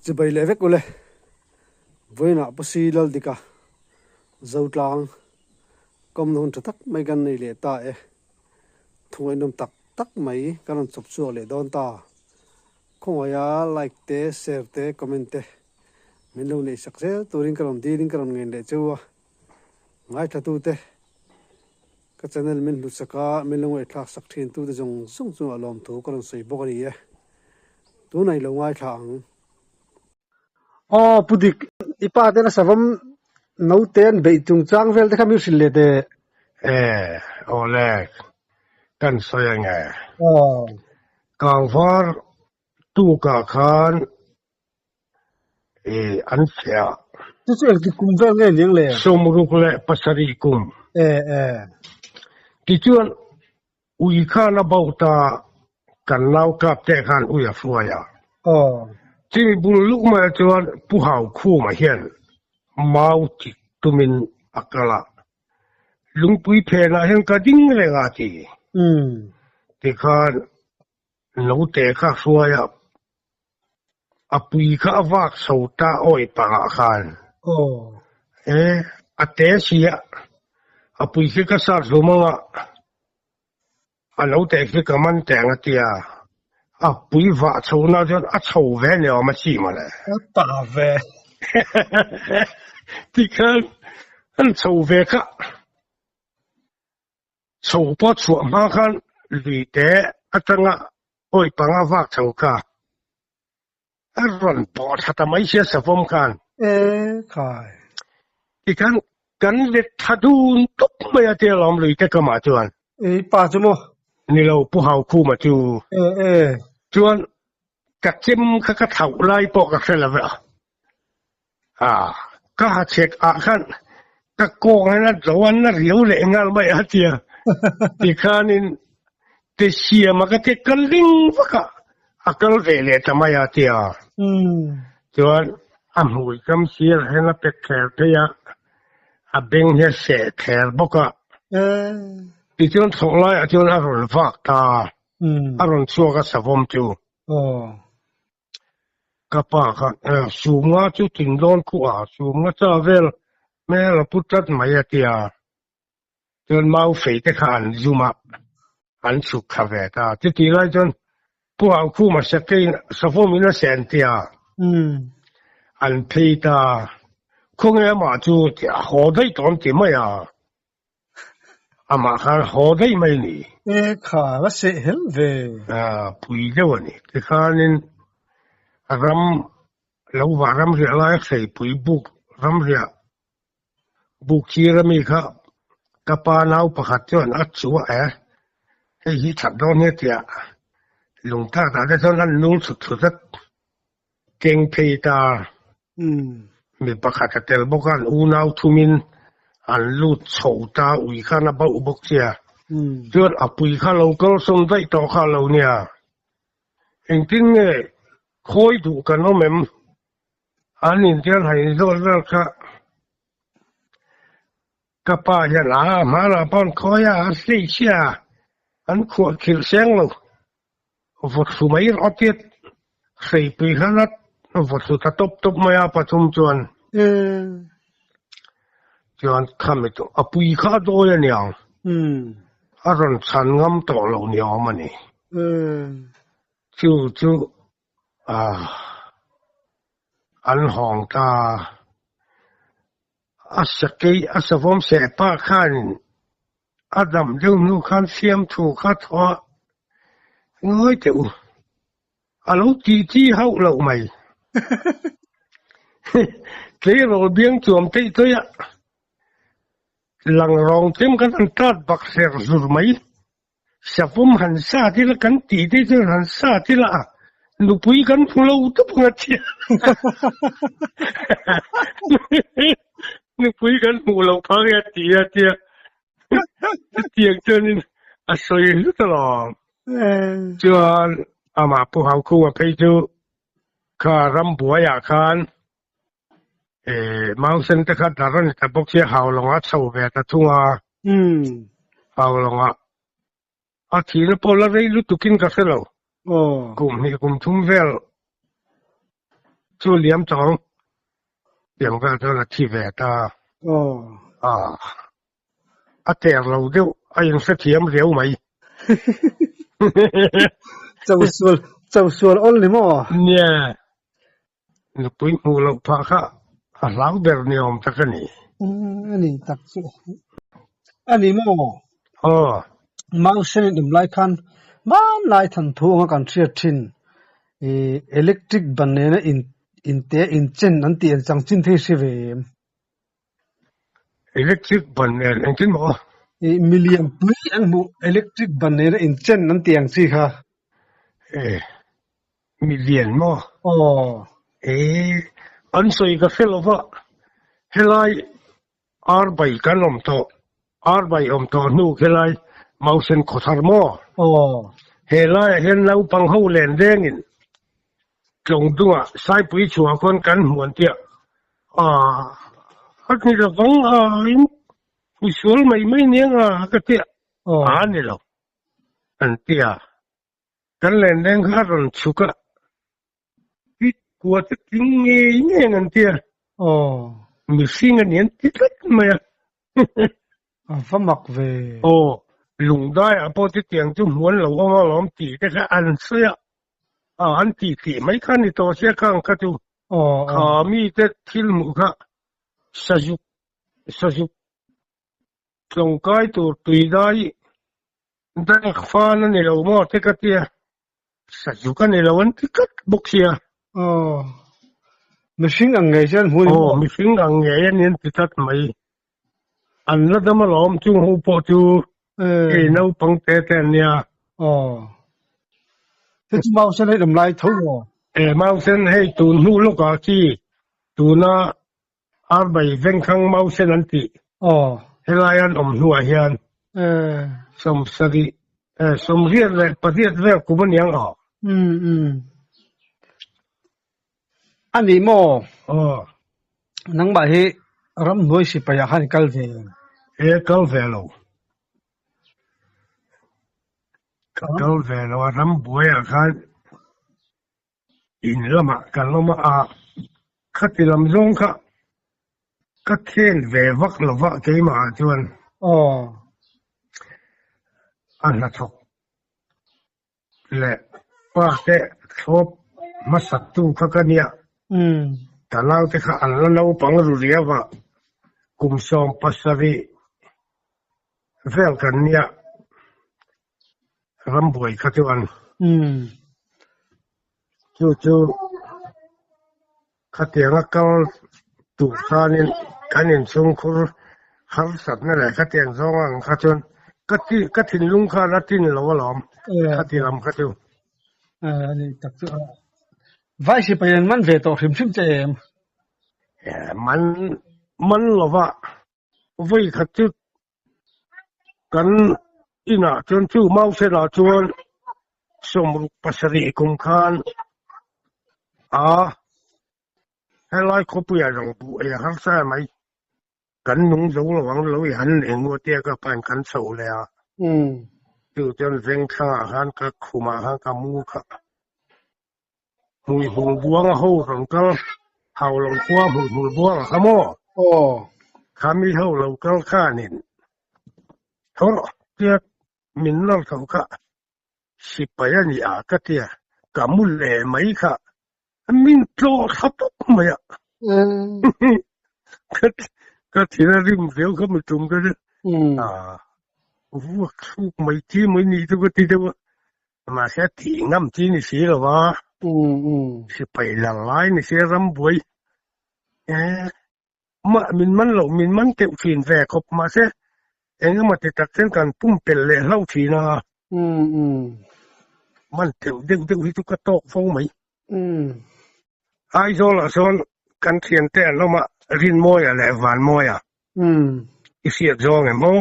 Chibai leh vek ule. Vawiinah Pusi Laldika Zotlang kawmna hun tha tak mai kan nei leh ta e. Thungainawm tak tak mai kan rawn chawp chhuak leh dawn ta. Khawngaia like te, share te, comment te min lo neih sak zel turin ka rawn dilin ka rawn ngen leh cheu a. Ngaithlatute ka channel min hlut sak a, min lo ngaihthlak sak thin tute zawng zawng chungah lawmthu ka rawn sawi bawk a ni e. Tunah i lo ngaithla ang. Aw Pu Dik, i pa ten a savawm naute an beih chungchang vel te kha min hrilh leh teh. E, awle, kan sawi ange. Aw. Kangvar tukah khan e an chhia. Chu chu engtik kum vel nge niang le? 67 kum. E, e. Tichuan Ui khan a bo ta, kan nau kap te khan ui a hruai a. Aw. Chimi bul luk mai chuan Pu Haukhuma hian mau tik tumin a kal a, Lungpui phenah hian ka ding reng a ti. Umm. Tikhan naute kha hruai a, a pui kha a vak chho ta awi pangah khan. Aw. E, a te si a, a pui khi ka sat hlum anga a lo teh khi ka man teng a tia, a pui vah chho na chuan a chho ve ni awm a chi mawle. A ta ve. Tikhan an chho ve kha. Chho pawh chhuah hma khan lui te atanga awi panga vak chho kha a rawn pawh thla ta mai sia savawm khan. E khai. Tikhan kan let thla dun tawp mai a tia lawm lui te kamah chuan. E pa chu maw? Ni lo Pu Haukhuma chu. E e. Chuan ka chem kha ka thlauh lai pawh ka hre lo ve a. A, ka ha chhek ah khan ka kawng hian a zo a na riau leh nghal mai a tia. Tikhanin te siam a ka ti kal ding vak a, a kal ve leh ta mai a tia. Chuan a hmui kam sir hian a pe kher phei a, a beng hi a seh kher bawk a. Tichuan thawh laiah chuan a rawn vak ta, a rawn chhuak a savawm chu. Ka pa kha Sumnga chu tin dawn khuh a, Sumnga cha vel hmel a pu tlat mai a tia. Chuan mau fei te kha an zum a, an chhuk thla ve ta. Chutih lai chuan Pu Haukhuma sakeiin savawm in a sen tia, an phei ta. Khawnge amah chu a haw daih tawh an ti mai a. Amah khan haw daih mai a ni. E kha la seh hel ve. A pui deuh a ni. Tikhanin ram lo vah ramriah lai hreipui buk ramriah buk thir ami kha ka pa nau pakhat chuan a chu a e hei hi that dawn hi a tia lungtlak ah te chuan an nul chhut chhut a keng phei ta. Mi pakhat a tel bawk a, an unau thumin an lut chho ta, ui khan a bauh bawk sia. Chuan a pui kha lo kal sawn daih tawh kha lo nia. Engtin nge khawi duh kan awm em? An intial han inzawt vel kha ka pa hian a hmanah pawn khawi a, a hlei sia, an khuah khilh seng lo. Vawthlu mai rawh a tiat hreipui hlan a vawthlu ta tawp tawp mai a pathum chuan chuan khami chu a pui kha a dawi a niang a rawn chhan ngam tawh lo ni awm a ni chu chu an hawng ta a sakei a savawm seh pa khanin A dam deuh hnu khan fiamthu kha thaw a ngawi teh u, a lo ti chi hauh loh mai. Tleirawl biang chuam teih tawih a, lang rawng chem kan han tat bak ser zur mai. Savawm han sa tila kan tih te chuan han sa tila a, nupui kan hmu lo tawp ang a tia. Nupui kan hmuh loh phah nge a ti a tia. Chutiang chuanin a sawi hlut alawm. Chuan amah Pu Haukhunga phei chu kha rambuaiah khan Mausen te kha dar a ni ta bawk sia Haulawngah a chho ve ta thung a. Haulawngah a thihna pawh la rei lutukin ka hre lo. Kum hnih kum thum vel chu chu liam tawh ang. Tiang vel chuan a thi ve ta. A a ter lo deuh a inhrethiam riau mai. Cho sual cho sual awl ni maw? Nia, nupui hmuh loh phah kha a hlau ber ni awm tak a ni. A ni tak chu a ni maw? Aw. Mausen in awm lai khan hmanlai thanthu anga kan hriat thin electric ban nena in inte inchen an tih an chang chin thei hre ve em? Electric ban nen engtin maw? I milian pui an hmuh electric ban nena inchen an tih ang chi kha. E, milian maw? Aw. E, an sawi ka hre lo va, helai arbai kan awm tawh, arbai awm tawh hnu khelai Mausen khawthar maw? Aw. Helaiah hian naupang ho len dengin Tlawng dungah Saipui chhuah khawn kan hmu an tia. Aaa, a ni lovang a, in hmu sual mai mai nia nga ka tia. A ni lo an tia. Kan len leng kha a rawn chhuk a, i kua te tling ngei ngei ang an tia. Mihring a ni an ti tlat mai a. A va mak ve. Aw, lungdaiah pawh chutiang chu hmuan lo awm alawm tih te kha an sawi a. A an tih tih mai kha ni tawh sia khang kha chu kha mite thil hmuh kha sazuk sazuk tlawngkai tur tuidai dak fan a ni lo maw te ka tia sazuk a ni lo an ti tlat bawk sia. Aw mihring ang ngei chuan hmu a ni maw? Aw mihring ang ngei a ni an ti tlat mai. An la dam alawm chung ho pawh chu hei naupang te te an nia. Aw. Hei chu Mausen hei awm lai tho maw? E Mausen hei tun hnu lawkah khi tuna Arbai Vengthlang Mausen an tih. Aw. Helai an awm hnuah hian sawmsarih sawmriat leh pariat vel kum a niang aw. Um um. A ni maw? Aw. Nangmah hi ramhnuai sipai ah khan i kal ve em? E kal ve lo. Ka kal ve lo a, rambuai ah khan in lamah kan awm a, khati lam zawng kha ka then ve vak lo va keimah ah chuan. Aw. A hnathawk leh pa te thlawp hmasak tu kha ka nia. Ka naute kha an la naupang ru riau a, kum 70 vel kan nia rambuai kha chuan. Chu chu khatianga kal tur khanin kan inchhungkhur harsatna leh khatiang zawng ang kha chuan ka ti ka thinlung khan a tin lo alawm khati lam kha chu. A ni tak chu a vai sipai an man ve tawh hrim hrim che em? Man man lova vawi khat chu Kan inah chuan chu Mausenah chuan 67 kum khan a helai khawpuiah zawng buh ei a harsa mai. Kan nung zo lo ang lo i han eng maw tia ka pain kan chho leh a. Chu chuan vengthlangah khan ka khumah khan ka mu kha. Hmuihmul buanga ho rawn kal hau lo khua hmuihmul buanga kha maw? Aw. Kha mi ho lo kal khanin tho rawh tia min nawr tho kha sipai a ni a ka tia ka mu leh mai kha min tlawh thla tawp mai a. Ka thil a rim viau kha mi tum ka ria. Vuak thluk mai chi mai ni chu ka ti deuh a. Mahse tih ngam chi ni si lo va, sipai lar lai ni si ram buai mah min man lo min man teuh thin ve khawp mahse eng emaw ti tak chuan kan pumpelh leh hlauh thin a, man teuh deuh deuh hi chu ka tawk fo mai. Aizawl ah sawn kan thiante an awm a, Rinmawia leh Vanmawia i hriat zawng em aw?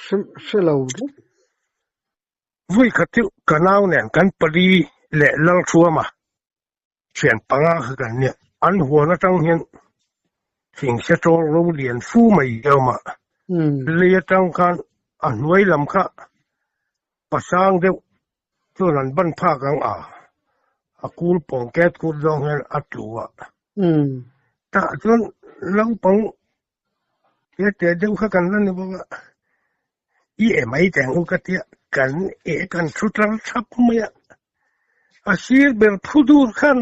Hre lo deuh. Vui khat chu ka nau nen kan pali leh Lalthuama thian panga kha kan nia. An huan atang hian thingse tawl ro lian fu mai hi a awm a. Lei atang khan a hnuai lam kha pasang deuh chuan an ban phak ang a. A kul pawng ket kut zawng hian a tlu a. Tah chuan naupang te te deuh kha kan la ni bawk a, i e mai teh ang u ka tia, kan e kan thu tlar thap mai a. A sir ber phu dur khan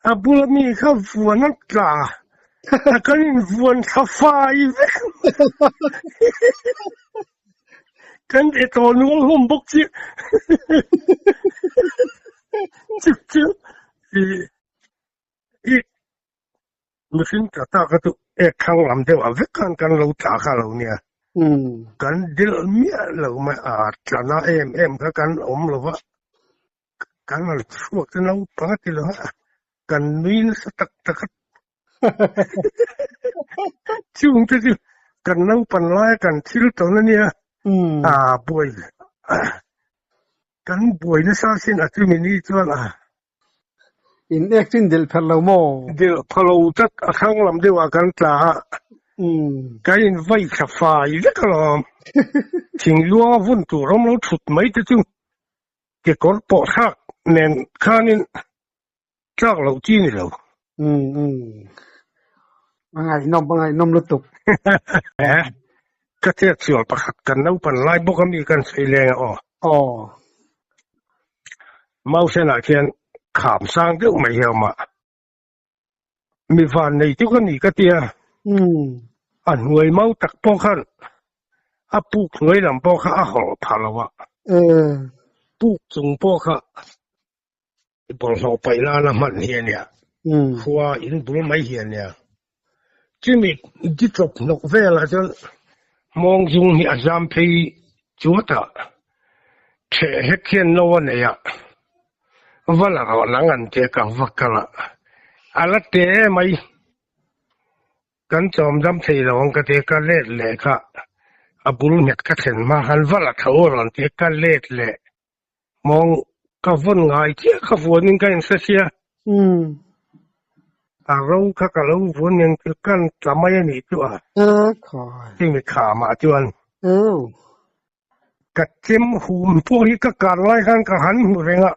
a bula mi kha vuan a tla a, kan invuan thla fai vek kan e tawh nual hlawm bawk chiah chu chu i i mihring tla ta kha chu ek thlang lam deuh ah vek khan kan lo tla kha lo nia kan dil miah lo mai a tla na em em kha kan awm lo va kan han chhuak te naupang a ti lo a kan nui nasa tak tak a chung te chu kan naupan laia kan thil tawn a nia a buai kan buai nasa sin a chumi ni chuan a In ek chin delh pherh lo maw? Delh pha lo tak a thlang lam deuh ah kan tla a, kan in vai thla fai vek alawm. Thingluang a vun tur awm lo thut mai te chu kekawr pawh thlak nen khanin tlak loh chi ni lo. A ngaihnawm, a ngaihnawm lutuk. Ka chet sual pakhat kan naupan lai bawk ami kan sawi leng a aw. Aw. Mausenah khian kham sang deuh mai hi a awm a, mi van nei chu ka ni ka ti a, a hnuai mau tak pawh khan a puk hnuai lam pawh kha a hawlh pha lo a, puk chung pawh kha bawlhhlawh paih nana hman hi a nia, khua in bul mai hi a nia. Chumi di chawp hnawk velah chuan hmawng zung hi a zam phei chuat a, theh hlek hian no a nei a, va la rawh nang an tia ka va kal a, a la te mai. Kan chawm dam thei lo ang ka tia ka let leh kha a bul nghet ka thlen hma khan va la tho rawn tia ka let leh. Mawng ka vawn ngai chiah ka vuanin ka inhre sia. A ro kha ka lo vuan nen chu kan tla mai a nih chu a. Chumi khamah chuan ka chem hum pawh hi ka kar lai khan ka han hmu reng a.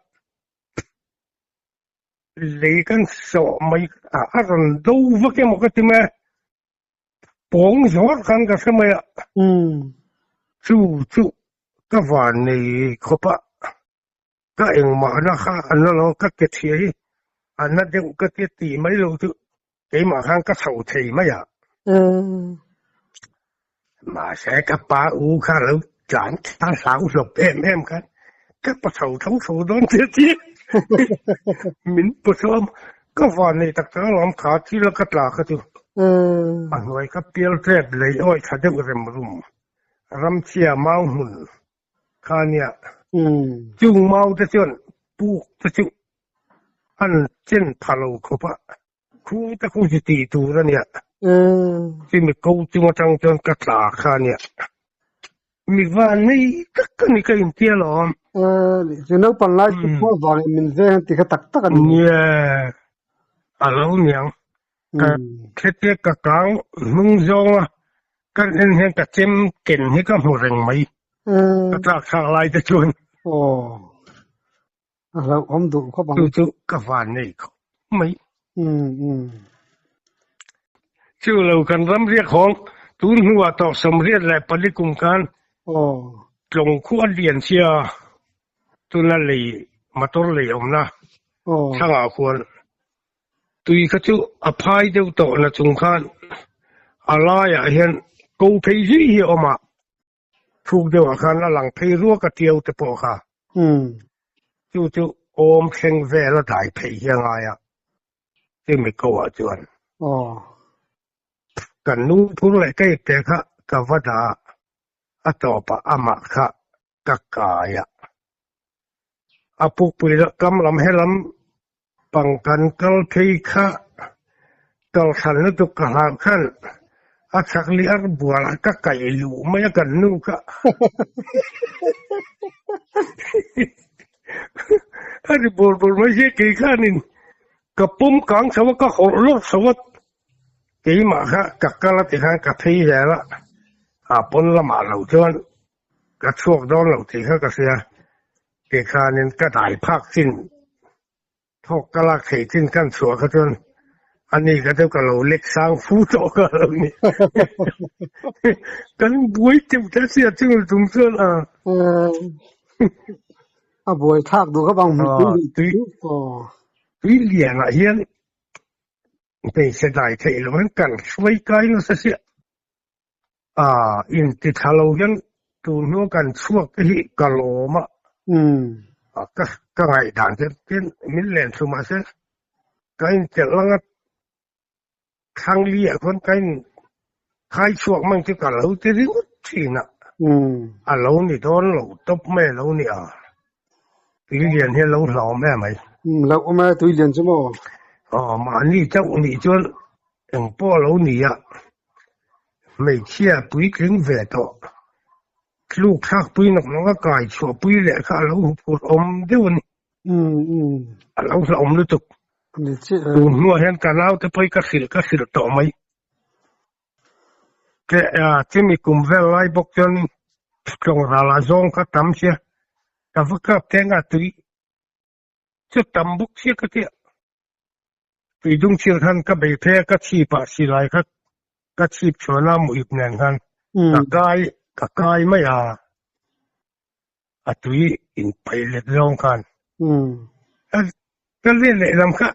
Lei kan sawh mai a, a rawn do vak emaw ka ti mai a. Pawng zawr khan ka hre mai a. Chu chu ka van nei khawp a, ka engmahna kha an la lo, ka ke chhia hi a na deuh ka tia tih mai lo chu keimah khan ka chho thei mai a. Mahse ka pa u kha lo tlan thla hlau hlawp em em khan ka pa chho tho tho dawn tia tia min pa chuam ka van nei tak tak alawm kha thil a ka tla kha chu a hnuai ka pial tep lei awi tha deuh rem rum. Ramchhia mau hmun kha nia. Chung mau te chuan puk te chu an chen pha lo khawp a, khu te khu chu tih tur a nia. Chumi ko chung atang chuan ka tla kha nia. Mi van nei tak ka ni ka intia alawm. Chu naupang lai chu khua vangin min veng an ti kha tak tak a ni. Nia, a lo niang. Ka thete ka kang hnung zawng a, kan en hian ka chem ken hi ka hmu reng mai. Ka tlak thlak lai te chuan. Aw, a hlauhawm duh khawp ang. Chu chu ka van nei khawp mai. Chu lo kan ram riak hawng tun hnuah tawh 84 kum khan tlawng khu a lian sia tuna lei motor lei awmna thlangah khuan Tui kha chu a phai deuh tawh na chung khan a laiah hian ko phei zui hi a awm a, thuk deuhah khan a lang phei ruak a tiau te pawh kha. Chu chu awm thleng vel a dai phei hi a ngai a, chumi ko ah chuan. Kan nu phur leh ka ipte kha ka va dah a, a tawpah amah kha ka kai a. A pukpui lah kam lam helam pang kan kal phei kha kal thlan lutuk ka hlau khan a chak li ar bual ah ka kaih luh mai a kan nu kha a ri bawr bawr mai sia kei khanin ka pawm kang chho a ka hawrh lawk chho a keimah kha ka kal a tikhan ka phei zel a a pawn lamah lo chuan Ka chhuak dawn lo tih kha ka hria, tikhanin ka dai phak chin. Thawk ka lak theih chin kan chhuah kha chuan ani kha chu ka lo lek sang fu tawh ka lo ni. Kan buai teuh ta sia chung tum chuan a. A buai thlak duh khawp ang tui tui lian ah hian hmeichhe dai theih lo hian kan hruai kai nasa sia. A inti tha lo hian tun hnu kan chhuak te hi ka lawm a, ka ka ngaihdan te tin min len thlu mahse ka intelh anga thlang li ah khuan ka in khai chhuak mang chu ka lo ti ringawt thin a, a lo ni dawn lo tawp mai a lo ni a, tui lian hi a lo hlauhawm em mai. Hlauhawm e tui lian chu maw? Aw mahni chauh nih chuan Eng pawh lo ni a, hmeichhia puitling ve tawh. Tluk thlakpui nawk nawk a kai chhuahpui leh kha a lo huphurh awm deuh a ni. A lo hlauhawm lutuk. Tun hnuah hian ka naute pawh hi ka hrilh ka hrilh tawh mai. Chumi kum vel lai bawk chuan tlawng ralah zawng kha tam sia, ka va kap te anga tui Chu tam bawk chiah ka tia. Tuidung thil khan ka bei phei a, ka chhip ah silai kha ka chhip chhuan a muip nen khan ka kai ka kai mai a, a tui in paih let zawng khan ka let lehlam kha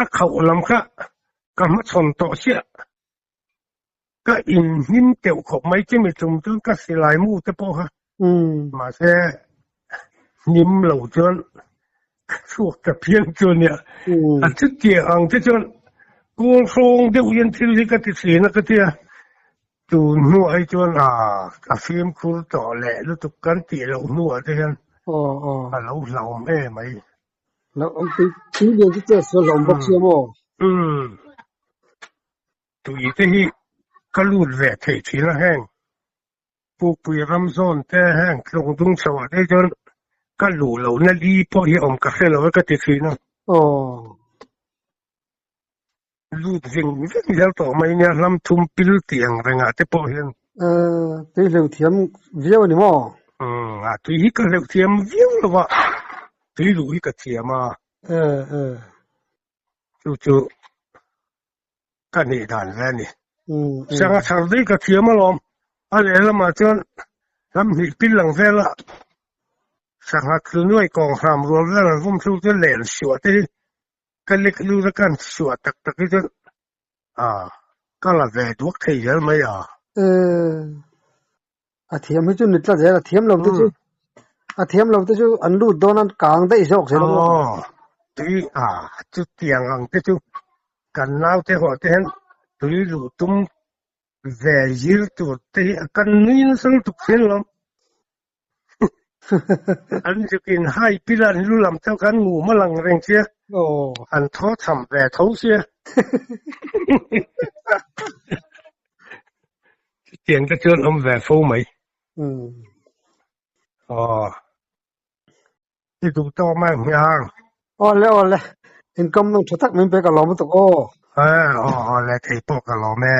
a khauh lam kha ka hmachhawn tawh chiah. Ka inhnim teuh khawp mai chumi tum chuan ka silai mu te pawh kha mahse hnim lo chuan ka chhuak ta phian chu ania. A chutiang ang te chuan kawl hrawng deuh hian thil hi ka ti thin a ka tia tun hnuah hi chuan a ka fimkhur tawh leh lutuk kan tih loh hnuah te hian a lo hlauhawm em mai. Tui lian chu chet sual hlauhawm bawk sia maw? Tui te hi ka lut ve theih thin a heng Pukpui ram zawn te heng tlawng dung chho ah te chuan ka luh loh na li pawh hi awm ka hre lo e ka ti thin a. Aw. Lut veng veng zel tawh mai nia hlam thum pil tih ang reng ah te pawh hian. Eh, tui hleuh thiam viau a ni maw? Umm, a tui hi ka hleuh thiam viau lo a, tui luh hi ka thiam a. Eh, eh. Chu chu ka nih dan ve a ni. Sanga thar daih ka thiam alawm. A lehlamah chuan ram hnih pil ang vela sangha tlu nuai kawng hram rual vel an vawm thlu chu len suah te hi ka lek lut a kan suah tak tak hi chuan a ka la ve duak thei zel mai a. A thiam hi chu ni tlat zel, a thiam lo te chu a thiam lo te chu an lut dawn an kang daih zawk zel ang. Aw, tui a chutiang ang te chu kan naute ho te hian tui luh tum ve zir tur te hi a kan nui nasa lutuk thin alawm. An zuk in hai pil a an lu lam te khan ngum a lang reng sia, an thaw tham ve tho sia. Chutiang te chuan awm ve fo mai. Aw. I duh tawk mai ang hmiang. Awle awle. Income nung tha tak min pe ka lawm lutuk aw. Aw awle thei pawh ka lawm e.